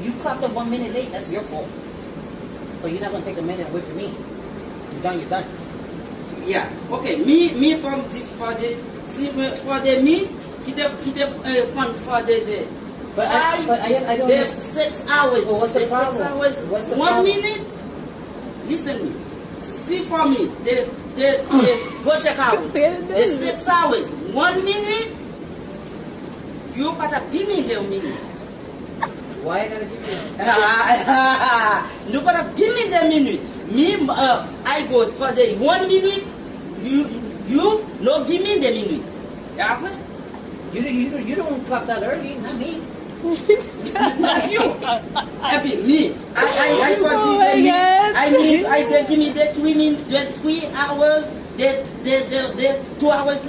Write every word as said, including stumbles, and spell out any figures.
You clocked in one minute late, that's your fault. But you're not gonna take a minute away from me. You're done, you're done. Yeah, okay. Mi, mi from this for the, si, for the mi, ki te, ki te, eh, pran for the, the But I, but I, I don't the know. Six hours. But what's the The six problem? Hours. What's the One problem? Minute. Listen me. Si for me, the, the, the go check out. The six hours. One minute. You pa t ap give me the minute. Why you gotta give me? Nou pa t ap give me the minute. Me, uh, I go for the one minute. You, you no give me the minute. E apre? You, you, you don't clock that early, not me. Not you. Epi me, I, I, I for the, the minute. I need, I dey give me the three min, the three hours, the, the, the, the two hours.